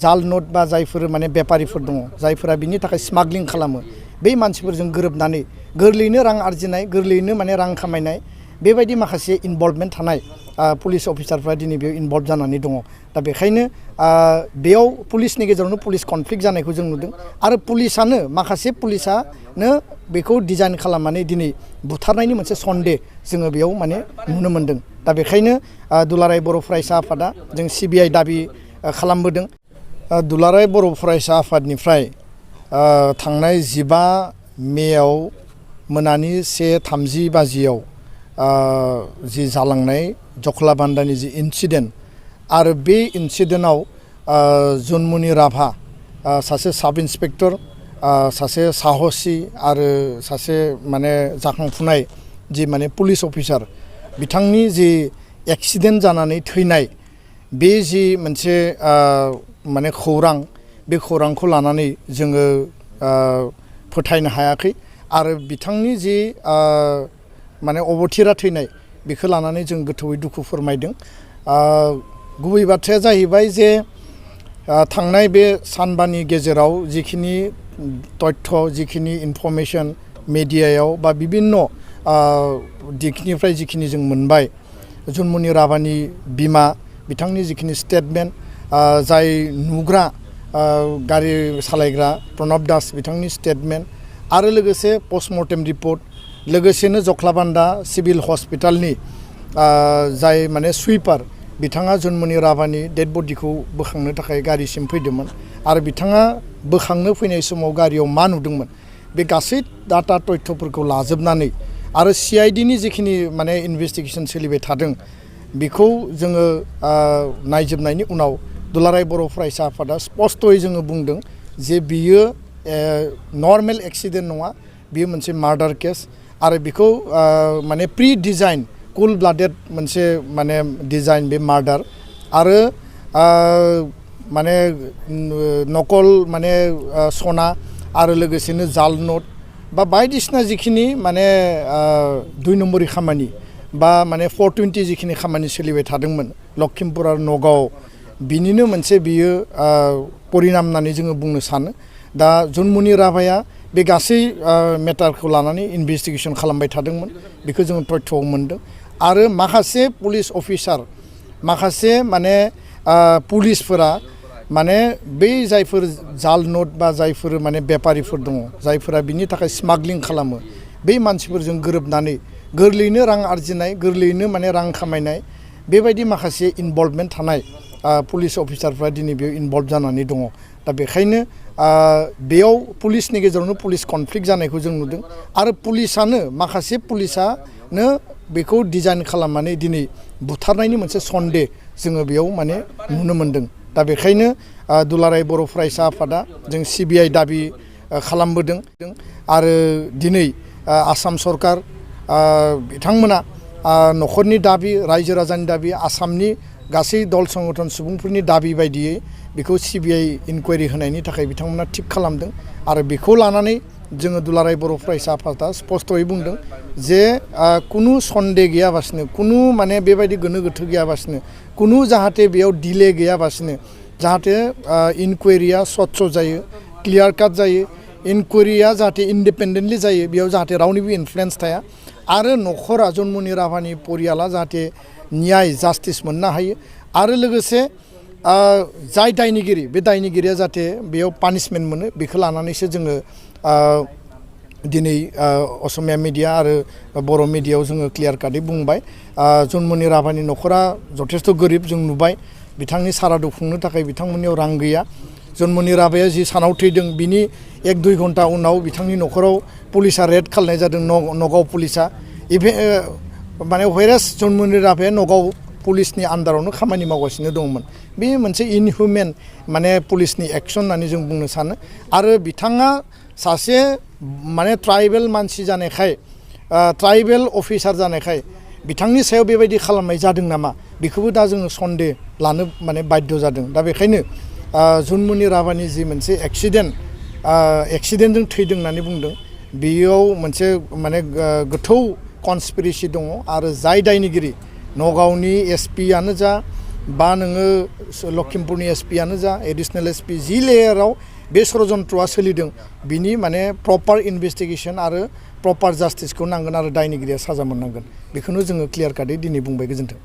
जाल नोट बा जायफोर माने बेपारिफोर दङ जायफोरा बिनि थाखाय स्मागलिं खालामो बे मानसिफोरजों गोरोबनानै गोरलैयैनो रां आरजिनाय गोरलैयैनो माने रां खामायनाय बेबायदि माखासे इनभल्भमेन्ट थानाय पुलिस अफिसारफ्रा दिनै बेयाव इनभल्भ जानानै दङ दा बेखायनो बेयाव पुलिसनि गेजेरावनो पुलिस कनफ्लिक्ट जानायखौ जों नुदों आरो पुलिसानो माखासे पुलिसानो बेखौ डिजाइन खालामनानै दिनै बुथारनायनि मोनसे सन्देह जोङो बेयाव माने नुनो मोन्दों दा बेखायनो दुलाराय बर' फरायसा आफादा जों सिबिआइ दाबि खालामबोदों दुलाराय बर' फरायसा आफादनिफ्राय थांनाय 15 मेआव मोनानि 1:30 बाजियाव जि जालांनाय जखलाबान्दानि जि इन्सिडेन्ट आरो बे इन्सिडेन्टआव जुनमुनि राभा सासे साब इन्सपेक्टर सासे साहसि आरो सासे माने जाखांफुनाय जि माने पुलिस अफिसार बिथांनि जि एक्सिडेन्ट जानानै थैनाय बे जि मोनसे माने खौरां बे खौरांखौ लानानै जोङो फोथायनो हायाखै आरो बिथांनि जि माने अबथिरा थैनाय बेखौ लानानै जों गोथौयै दुखु फोरमायदों गुबै बाथ्राया जाहैबाय जे थांनाय बे सानबानि गेजेराव जिखिनि तथ्य जिखिनि इनफरमेशन मेडियायाव बा बिभिन्न दिगनिफ्राय जिखिनि जों मोनबाय जुनमुनि राभानि बिमा बिथांनि जिखिनि स्टेटमेन्ट जाय नुग्रा गारि सालायग्रा प्रणब दास बिथांनि स्टेटमेन्ट आरो लोगोसे पस्टमर्टेम रिपर्ट लोगोसेनो जखलाबान्दा सिभिल हस्पिटालनि जाय माने सुइपार बिथाङा जुनमुनि राभानि डेड बडिखौ बोखांनो थाखाय गारिसिम फैदोंमोन आरो बिथाङा बोखांनो फैनाय समाव गारियाव मा नुदोंमोन बे गासै डाटा तथ्यफोरखौ लाजोबनानै आरो सिआइडिनि जिखिनि माने इनभेस्टिगेसन सोलिबाय थादों बेखौ जोङो नायजोबनायनि उनाव दुलाराय बर' फरायसा आफादा स्पष्टयै जोङो बुंदों जे बियो नर्मेल एक्सिडेन्ट नङा बियो मोनसे मार्डार केस आरो बेखौ माने प्रि डिजाइन कुल ब्लाडेड मोनसे माने डिजाइन बे मार्डार आरो माने नकल माने सना आरो लोगोसेनो जाल नोट बा बायदिसिना जिखिनि माने 2 नम्बरनि खामानि बा माने 420 जिखिनि खामानि सोलिबाय थादोंमोन लखिमपुर आरो नगाव बिनिनो मोनसे बियो परिनाम होननानै जोङो बुंनो सानो दा जुनमुनि राभाया बे गासै मेटारखौ लानानै इनभेस्टिगेसन खालामबाय थादोंमोन बेखौ जोङो तथ्यआव मोनदों आरो माखासे पुलिस अफिसार माखासे माने पुलिसफोरा माने बै जायफोर जाल नोट बा जायफोर माने बेपारिफोर दङ जायफोरा बिनि थाखाय स्मागलिं खालामो बै मानसिफोरजों गोरोबनानै गोरलैयैनो रां आरजिनाय गोरलैयैनो माने रां खामायनाय बेबायदि माखासे इनभल्भमेन्ट थानाय पुलिस अफिसारफ्रा दिनै बेयाव इनभल्भ जानानै दङ दा बेखायनो बेयाव पुलिसनि गेजेरावनो पुलिस कनफ्लिक्ट जानायखौ जों नुदों आरो पुलिसानो माखासे पुलिसानो बेखौ डिजाइन खालामनानै दिनै बुथारनायनि मोनसे सन्देह जोङो बेयाव माने नुनो मोन्दों दा बेखायनो दुलाराय बर' फरायसा आफादा जों सिबिआइ दाबि खालामबोदों आरो दिनै आसाम सरकार बिथांमोना न'खरनि दाबि रायजो राजानि दाबि आसामनि गासै दल संगठन सुबुंफोरनि दाबि बायदियै बेखौ सिबिआइ इनकुवारि होनायनि थाखाय बिथांमोना थिग खालामदों आरो बेखौ लानानै जोङो दुलाराय बर' फरायसा आफादा स्पष्टयै बुंदों जे कुनु सन्देह गैयाबासिनो कुनु माने बेबायदि गोनो गोथो गैयाबासिनो कुनु जाहाथे बेयाव डिले गैयाबासिनो जाहाथे इनकुवारिया स्वच्छ जायो क्लियार काट जायो इनकुवारिया जाहाथे इन्डिपेन्डेन्टलि जायो बेयाव जाहाथे रावनिबो इनफ्लुयेन्स थाया आरो न'खरा जुनमुनि राभानि परियाला जाहाथे न्याय जास्टिस मोननो हायो आरो लोगोसे जाय दायनिगिरि बे दायनिगिरिया जाहाथे बेयाव पानिशमेन्ट मोनो बेखौ लानानैसो जोङो दिनै असमिया मिडिया आरो बर' मिडियायाव जोङो क्लियार काटै बुंबाय जुनमुनि राभानि न'खरा जथेस्थ' गोरिब जों नुबाय बिथांनि सारादु खुंनो थाखाय बिथांमोननियाव रां गैया जुनमुनि राभाया जि सानाव थैदों बिनि 1-2 घन्टा उनाव बिथांनि न'खराव पुलिसा रेड खालामनाय जादों नगाव पुलिसा माने व्हेरेस जुनमुनि राभाया नगाव पुलिसनि आन्दारावनो खामानि मावगासिनो दंमोन बे मोनसे इनहिउमेन माने पुलिसनि एक्सन होननानै जों बुंनो सानो आरो बिथाङा सासे माने ट्राइबेल मानसि जानायखाय ट्राइबेल अफिसार जानायखाय बिथांनि सायाव बेबायदि खालामनाय जादों नामा बेखौबो दा जोङो सन्देह लानो माने बाध्य जादों दा बेखायनो जुनमुनि राभानि जि मोनसे एक्सिडेन्टजों थैदों होननानै बुंदों बेयाव मोनसे माने गोथौ कनस्पिरेसि दङ आरो जाय दायनिगिरि नगावनि एसपियानो जा बा नोङो लखिमपुरनि एसपि आनो जा एडिशनेल एसपि जि लेयाराव बे षड़यन्त्रआ सोलिदों बिनि माने प्रपार इनभेस्टिगेशन आरो प्रपार जास्टिसखौ नांगोन आरो दायनिगिरिया साजा मोननांगोन बेखौनो जोङो क्लियार काटै दिनै बुंबाय गोजोन्थों।